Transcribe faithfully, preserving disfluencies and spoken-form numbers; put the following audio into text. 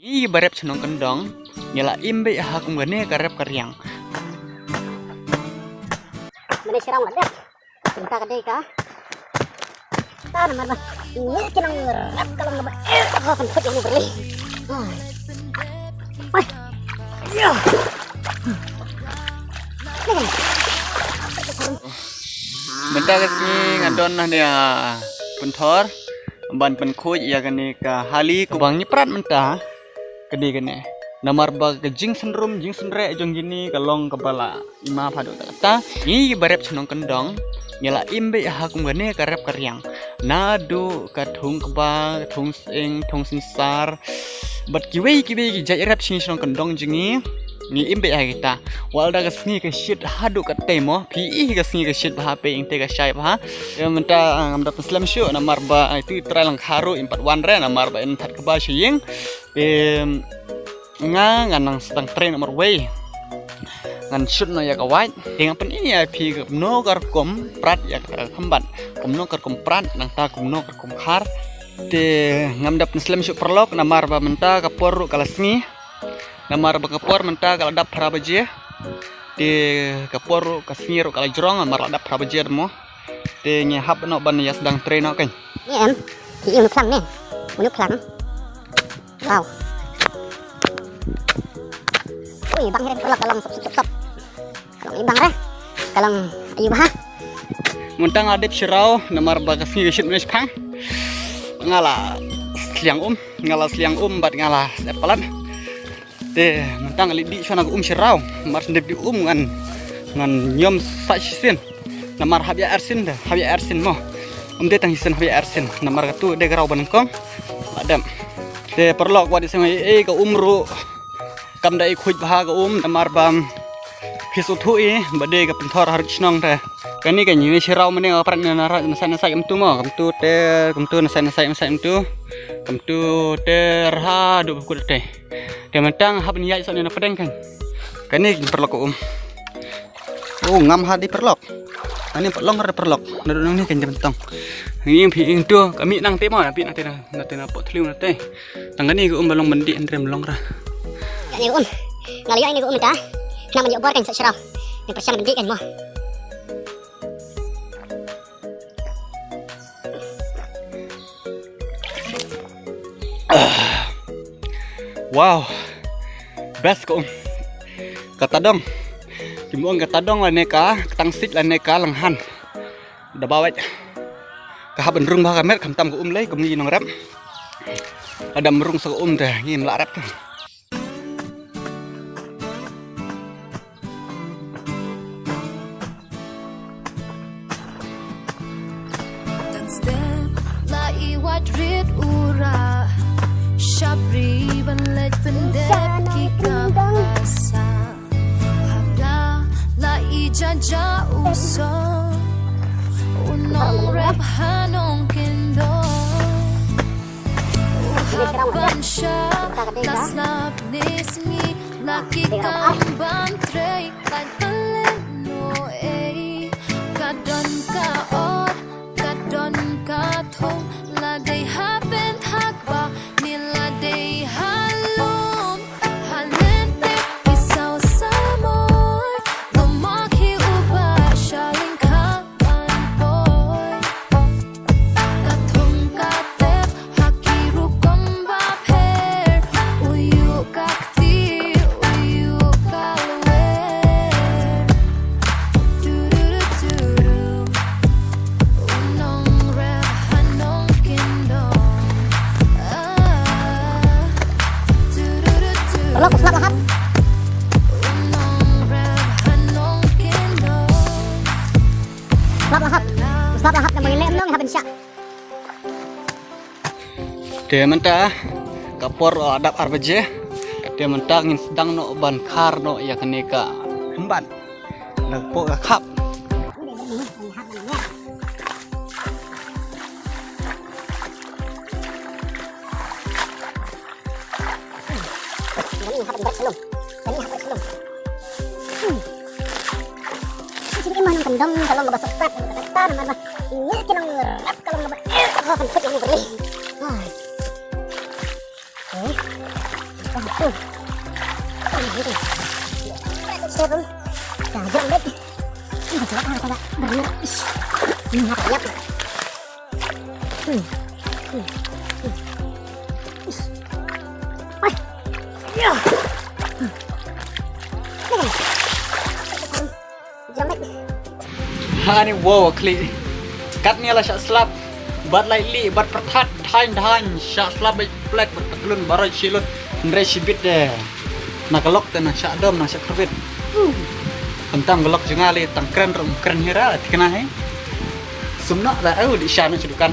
Ngi ba rep shnong kyndong, ngi la im beit ha kum kane ka rep ka riang. Mane shrong la dep. Mynta ka dei ka. Ta namar ba ngi ki nongrep ka long ba, eh, ha kan phut ïa u brei. Ai. Ai. Ïa. Mynta ka sngi nga don hangne ha Pynthor ban pynkhuid ïa kane ka hali kaba ngi prat mynta. Ka dei kane. Namar ba ka jingsynrum jingsynreh jong kine ka long kaba la i map haduh katta. Ngi ba rep shnong kyndong, ngi la im beit ha kum kane ka rep ka riang. Naduh ka thung kba, ka thung sying, thung synsar, bad kiwei kiwei ki jait rep shnong kyndong jong ngi, ngi im beit ha kita. Wat la da ka sngi ka shit haduh katta mo, phi ïohi ka sngi ka shit bha, phi ïohi te ka shai bha. Ïa mynta, ah, ngam da pynslem shuh namar ba, ah, itu i trai Lyngkha ruh im pat wan re namar ba in that kba sha ïing. Te nga ngan nang sdang trei noh marwei. Ngan shoot noh ïa ka wait. Te ngan pyni ïa phi kumno ka rukom prat ïa ka khynbat. Kumno ka rukom prat nangta kumno ka rukom khar. Te ngam da pynslem shuh paralok namar ba mynta ka por ruh ka la sngi. Namar ba ka por mynta ka la dap phra baje. Te ka por ruh ka sngi ruh ka la jrong namar la dap phra baje mo. Te ngi hap noh ban ïa sdang trei noh kan. Ni em, ki im khlang ne. Unu khlang. Wow. Ui, bang hiren paralok ka long sop sop sop sop. Ka long i bang re. Ka long ayu bha. Mynta nga dep shiraw namar ba ka sngi ka shit mane shipang. Nga la sliang um, nga la sliang um bad nga la sep palat. Te mynta nga leit dih shwa na ka um shiraw. Mar shu dep dih um ngan, ngan ñiom sa shisien. Namar hap ïa arsien te, hap ïa arsien mo. Um dei tang shisien, hap ïa arsien. Namar katu dei ka raw ba nyngkong. Ba dep. Te paralok wat iseng ei ei ka um ruh. Kam da i khuid bha ka um namar ba phi sngewthuh i ba dei ka Pynthor ha ri shnong te. Kane ka ñi ne shiraw mane nga prat na na sait na sait kumtu mo, kumtu te, kumtu na sait na sait na sait kumtu. Kumtu te ra haduh ba kut te. Te mynta nga hap ban ïaid sah na pdeng kan. Kane ki paralok ka um. Oh, ngam ha dei paralok. Ani pat long re paralok. Naduh nang ni kan jam tong. Ni phi ing tu kami nang te mo, phi nang te na, nang te na pot thliu nang te. Tang kani ka um ba long ban dih hynrei ym long re. Ni ka um. Nga la ïoh ni ka um ta. Nang ban ïoh bor kan sa shiraw. Ni pyrshang ban dih kan mo. Wow. Best ka um. Kata dong. Ki mong kata dong lane ka, ka tang sit lane ka lenghan. Da bawet. Ka hap ban rung bha ka met, khamtam ka um lei, kum ngi nongrep. Lada ym rung sa ka um te, ngim lah rep te. Tang step la i wad rit u rah, shapri ban leit pyndep ki kam basah. Hap da la i ja ja u song, u nongrep ha Nongkyndong. U hap ban shah la slap ne sngi, la ki kam ban trei. Ka don ka ot, ka don ka thong, la dei ha pynthak ba, ni la dei ha lum, ha lynter ki saw samoi, lo ma ki u ba sha lyngkha ban poi. Ka thong ka tep ha ki rukom ba pher, u ïuh ka kti, u ïuh ka lwer. Tu ru ru tu ru, u nongrep ha Nongkyndong. Ah. Tu ru ru tu ru. Paralok, u slap la hap. U nongrep ha Nongkyndong. Slap la hap. Slap la hap, namar ngi leh mlong, hap ban shah. Te mynta ka por, uh, dap ar baje. Te mynta ngin sdang noh ban khar noh ïa kane ka khynbat. Na ka poh ka khap. Kani hap bret shalom. Kani hap bret shalom. Hmm. Sini mah Nongkyndong ka long kaba sesat, kata namar ba. Ini ki nongrep ka long kaba, eh, oh, kan kut yang beri. Hai. Oh. Hani wow kli. Katne la shah slap. Bad lai li bad pyrthat dhain dhain shah slap bad plek bad patlun baroi shilun. Hynrei shibit de. Na ka lok te na shah dom na shah kharbit. Tang ka lok jnga li tang kren rum kren hira tikna he. Sumna da au di shah na dukan.